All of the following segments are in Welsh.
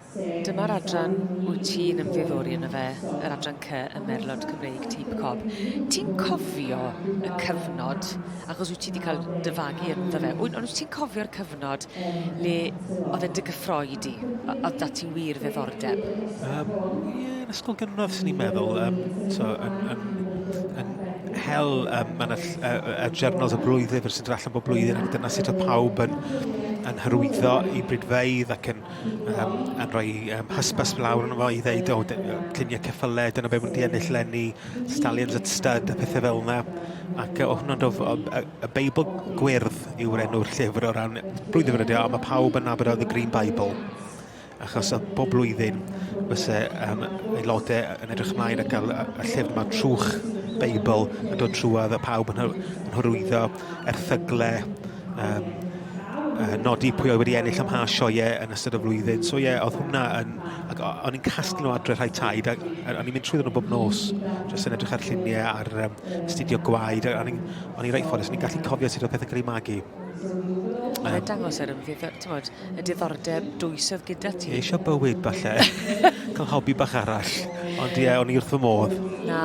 Dyma'r adran wyt ti'n ymddiddori yno fe, yr adran C y Merlod Cymreig Tip Cob. Ti'n cofio y cyfnod, achos wyt ti wedi cael dy fagu ynddo fe, ond wyt ti'n cofio'r cyfnod le oedd e'n dy gyffroi di, oedd da ti wir ddiddordeb? Um, ie, yeah, yn ysgol gynradd, sy'n ni'n meddwl. Um, so, yn, yn, yn hel, um, mae yna y, y journals y blwyddyn, sy'n dod allan bob blwyddyn, ac dyna sut oedd pawb yn, yn hyrwyddo i bridfeidd ac yn um, yn rhoi um, hysbys lawr yn fo i ddeud, o, lluniau ceffylau, dyna be maen nhw wedi ennill lenni, stallions at stud a pethau fel yna. Ac o hwnna'n dod, y, y Beibl Gwyrdd yw'r enw'r llyfr o ran blwyddyn fyny, a mae pawb yn nabod o The Green Bible. Achos o bob blwyddyn fyse um, aelodau yn edrych ymlaen ac gael y, y llyfr yma trwch Beibl yn dod trwodd a pawb yn, yn hyrwyddo erthyglau, um, uh, nodi pwy oedd wedi ennill am ha sioeau yn ystod y flwyddyn. So ie, yeah, oedd hwnna yn... Ac o'n i'n casglu nhw adre rhai taid, ac o'n i'n mynd trwy nhw bob nos, jyst yn edrych ar lluniau, ar um, astudio gwaed, o'n i'n reit ffodus, o'n i'n gallu cofio sut oedd pethau'n cael eu magu. Mae'n um, dangos yr ymddiddor, ti'n y diddordeb dwys oedd gyda ti. Eisiau bywyd, falle. Cael hobi bach arall. Ond ie, o'n i wrth fy modd. Na,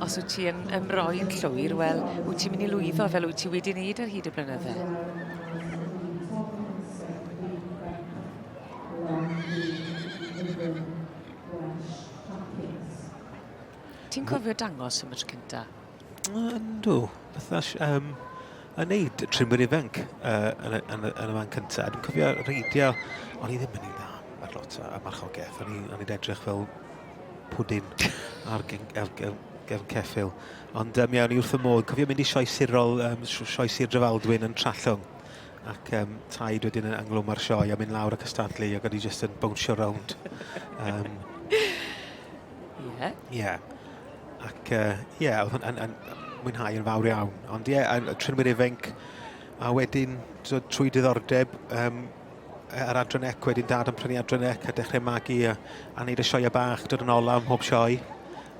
os wyt ti yn ymroi'n llwyr, wel, wyt ti'n mynd i lwyddo fel wyt ti wedi wneud ar hyd y blynydde. Ti'n cofio dangos am y tro cynta? Yndw. Fatha, um, yn neud trimwyr ifanc uh, yn, y, yn, y, yn y fan cyntaf. Dwi'n cofio reidio, o'n i ddim yn ei dda ar lot o marchogaeth. O'n i'n edrych fel pwdin ar, gen, ar gefn, gefn ceffyl. Ond um, ie, o'n i wrth y modd. Cofio mynd i sioe sirol, um, sioe Sir Drefaldwyn yn Trallwng. Ac um, taid wedyn yn ynglwm ar sioe a mynd lawr y cystadlu ac o'n i jyst yn bownsio rownd. Um, Ie. Ie. Ac ie, uh, yeah, oedd yn, yn, yn mwynhau yn fawr iawn. Ond ie, yeah, trinwyr ifanc, a wedyn so, trwy diddordeb, um, ar adran ec wedyn dad yn prynu adran ec a dechrau magu a, a wneud y sioeau bach, dod yn ola ym mhob sioe.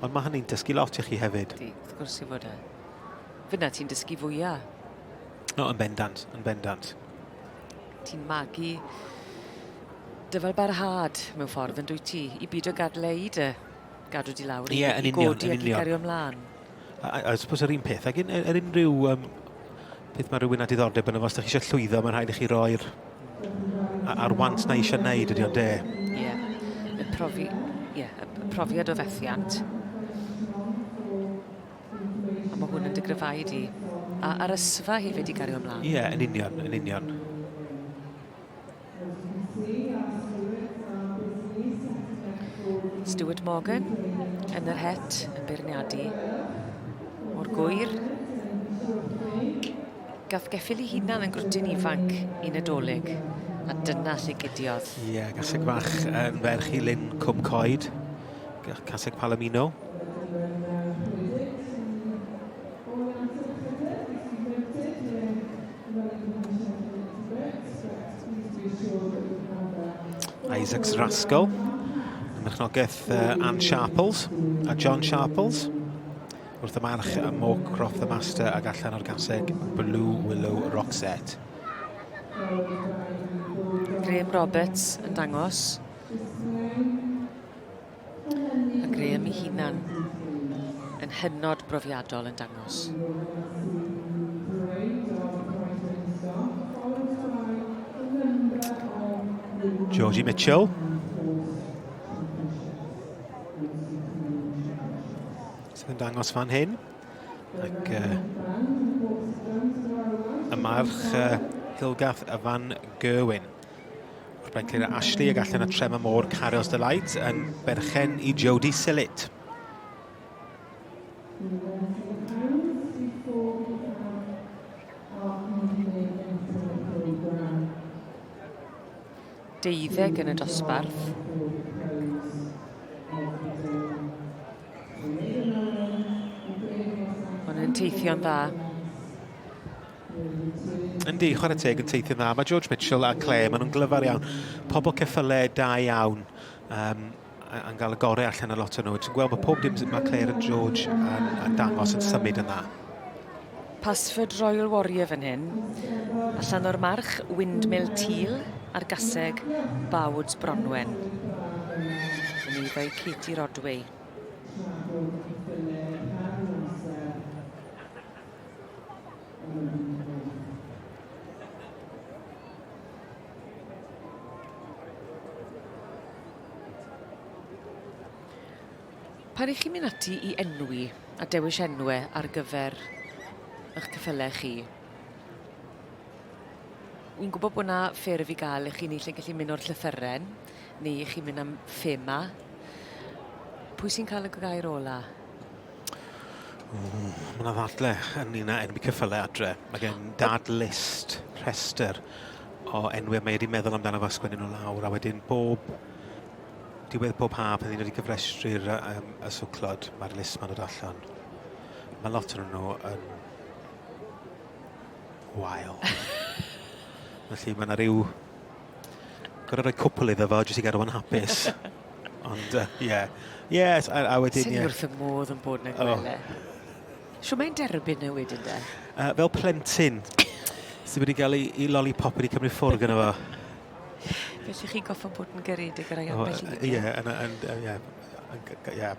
Ond mae hynny'n dysgu lot i chi hefyd. Di, wrth gwrs i fod e. Fyna ti'n dysgu fwyaf. No, yn bendant, yn bendant. Ti'n magu dyfalbarhad mewn ffordd yn dwyt ti, i byd o gadle i dy gadw di lawr, i, yeah, i union, godi ac i gario ymlaen. A, a, I suppose yr un peth, ac un, er unrhyw um, peth mae rhywun â diddordeb yno fo, os ydych chi eisiau llwyddo, mae'n rhaid i chi roi'r a'r want na eisiau wneud ydy o'n de. Ie, yeah. y, profi, yeah, y profiad o fethiant. A mae hwn yn dy gryfhau di. A a'r ysfa hefyd i gario ymlaen. Ie, yeah, yn union, yn union. Stuart Morgan yn yr het yn beirniadu o'r gwyr. Gath geffyl ei hunan yn grwtyn ifanc i Nadolig, a dyna lle gidiodd. Ie, yeah, gaseg fach yn ferch i Lyn Cwm Coed, caseg Palomino. Isaac's Rascal, ym merchnogaeth uh, Anne Sharples a John Sharples. Wrth y march y Moorcroft the Master ag allan o'r gaseg Blue Willow Roxette. Graham Roberts yn dangos. A Graham ei hunan yn hynod brofiadol yn dangos. Georgie Mitchell. Sydd yn dangos fan hyn. Ac uh, y march uh, Hilgarth y Van Gerwyn. Wrth ben Clara Ashley ag allan y Trem y Môr Carol's Delight yn berchen i Jodie Sillett. Deuddeg yn y dosbarth. Ond yn teithio'n dda. Yndi, chwarae teg yn teithio'n dda. Mae George Mitchell a Claire, maen nhw'n glyfar iawn. Pobl ceffylau da iawn. Um, yn gael y gorau allan o lot o'n nhw. Ti'n gweld bod pob dim mae Claire a George yn, yn dangos yn symud yn dda. Pasford Royal Warrior fan hyn. Allan o'r march Windmill Teal a'r gaseg Barwoods Bronwen. Yn eiddo i Katie Rodway. Pan 'ych chi'n mynd ati i enwi a dewis enwe ar gyfer 'ych ceffyle chi, wi'n gwybod bod 'na ffurf i gael i chi naill ai'n gallu mynd o'r llythyren, neu 'ych chi'n mynd am thema. Pwy sy'n cael y gair ola? Ww, mae 'na ddadle ynglyn â enwi ceffyle adre. Mae gen dad list, rhestr o enwau mae wedi meddwl amdano fo a sgwennu nhw lawr, a wedyn bob diwedd pob haf pan ni'n dod i gyfrestru'r um, y swclod, mae'r list ma'n dod allan. Mae lot o'n nhw yn wael. Felly mae yna rhyw... Gorau rhoi cwpl iddo fo, jyst i gadw fo'n hapus. Ond, ie. Uh, yeah. Yes, a, a wedyn... Sy'n yeah. wrth y modd yn bod yn y gwele. Oh. Shwt mae'n derbyn e wedyn de? Fel plentyn sydd wedi cael ei, ei lollipop wedi cymryd ffwrdd gyda fo. Felly chi'n goffo bod yn garedig ar ei ambell un. Ie, ie. Ie.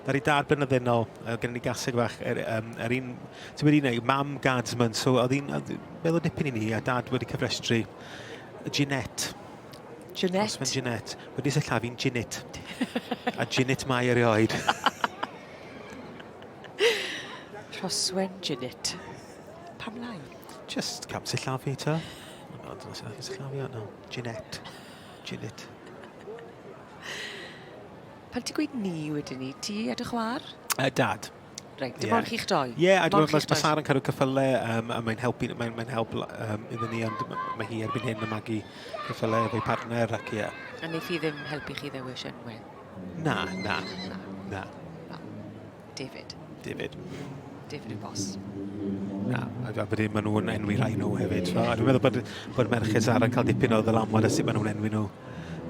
Na'r i dad blynydde nôl, gyda ni gaseg fach, yr, um, yr un, ti'n wedi gwneud, mam guardsman, so oedd hi'n meddwl dipyn i ni, a dad wedi cyfrestru Jeanette. Jeanette? Osman Jeanette. Wedi sillafu'n Jeanette. A Jeanette mae erioed. Rhoswen Jeanette. Pam lai? Just cam sillafu ta. O, dyna sut nath sillafu o, no. Jeanette. Jeanette. Pan ti'n gweud ni wedyn ni, ti a dy chwar? Dad. Reit, dim yeah. ond chi'ch doi? Ie, yeah, a dwi'n meddwl mae Sara yn cadw cyffyle um, a mae'n helpu, mae'n mae help um, iddyn ni, ond mae hi erbyn hyn yn magu cyffyle efo'i partner ac ie. Yeah. A wneith hi ddim helpu chi ddewis enwau? Na, na, na. Na. Na. David. David. David yw boss. Na, a wedyn maen nhw'n enwi rhai nhw hefyd. So, a dwi'n meddwl bod, bod merched Sara yn cael dipyn o ddylanwad a sut maen nhw'n enwi nhw.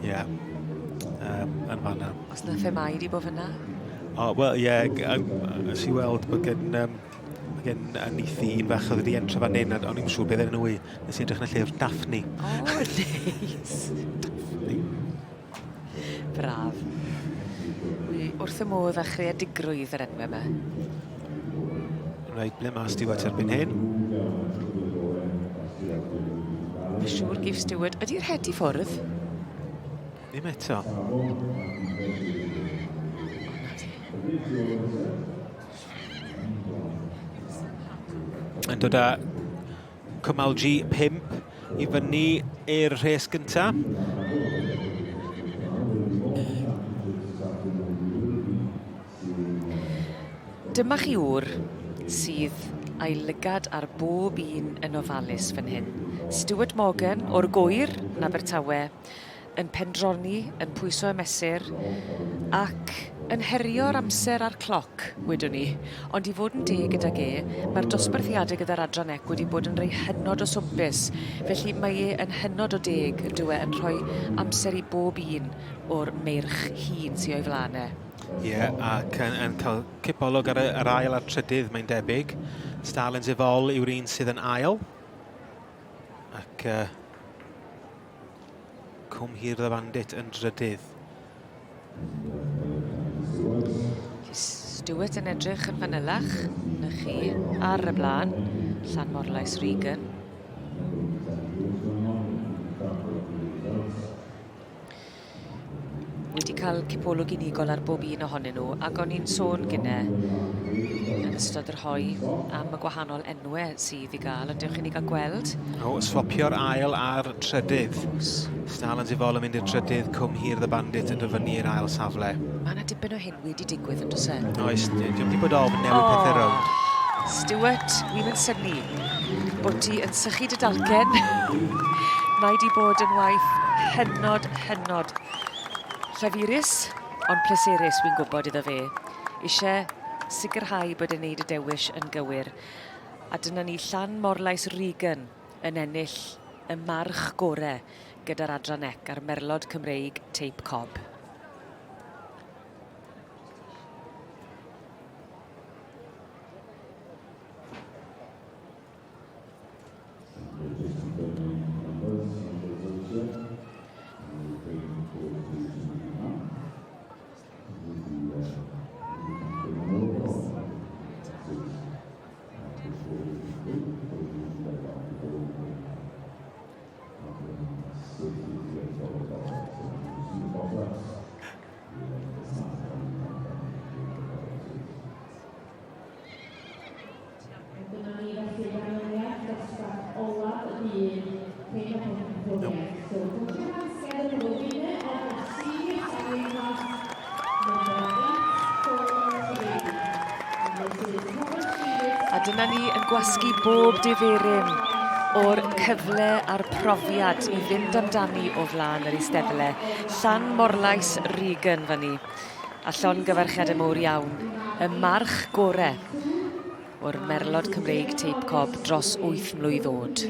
Ie. Yeah. Yn fanna. Os na themau di bod fyna? O, wel, ie, yeah, nes i weld bod gen, um, gen Anithi un fach oedd wedi entro fan hyn, a o'n i'n siŵr beth enw i. Nes i edrych yn y llyfr Daphne. O, oh, neis. Daphne. Braf. Wi wrth y modd â chreadigrwydd yr enwau yma. Reit, ble mae Stuart erbyn hyn? Mae'n siŵr gif Stuart. Ydy'r het i ffwrdd? Ddim eto. Yn dod â Cymal G5 i fyny i'r rhes gyntaf. Dyma chi ŵr sydd a'i lygad ar bob un yn ofalus fan hyn. Stuart Morgan o'r Gŵyr yn Abertawe yn pendroni, yn pwyso a mesur, ac yn herio'r amser a'r cloc, wedwn ni. Ond i fod yn deg gydag e, mae'r dosbarthiadau gyda'r adran ec wedi bod yn rhai hynod o swmpus. Felly mae e yn hynod o deg, yn dyw e, yn rhoi amser i bob un o'r meirch hŷn sy o'i flaen e. Ie, yeah, ac yn, yn cael cipolwg ar yr ail a'r trydydd, mae'n debyg. Starlings Evol yw'r un sydd yn ail. Ac uh, Cwm Hir the Bandit yn drydydd. Stuart yn edrych yn fanylach na chi ar y blaen. Llanmorlais Regan. Wedi cael cipolwg unigol ar bob un ohonyn nhw, ac o'n i'n sôn gynne yn ystod yr hoe am y gwahanol enwau sydd i gael, ond dewch i ni gael gweld. O, swapio'r ail a'r trydydd. Stalin Zivol yn mynd i'r trydydd, Cwm Hir the Bandit yn dyfynnu i'r ail safle. Mae yna dipyn o hyn wedi digwydd yn does e? Oes, diolch wedi bod ofn newid oh. pethau rownd. Stuart, wi'n yn synnu bod ti yn sychu dy dalcen. Mae di bod yn waith hynod, hynod llafurus, ond pleserus wi'n gwybod iddo fe. Isie sicrhau bod e'n neud y dewis yn gywir. A dyna ni Llan Morlais Regan yn ennill y march gore gyda'r adran ec a'r merlod Cymreig teip cob. Dyna ni yn gwasgu bob diferyn o'r cyfle a'r profiad i fynd amdani o flaen yr eisteddle. Llan Morlais Regan fan ni. A llongyfarchiadau mowr iawn. Y march gore o'r merlod Cymreig Teip Cob dros 8 mlwydd oed.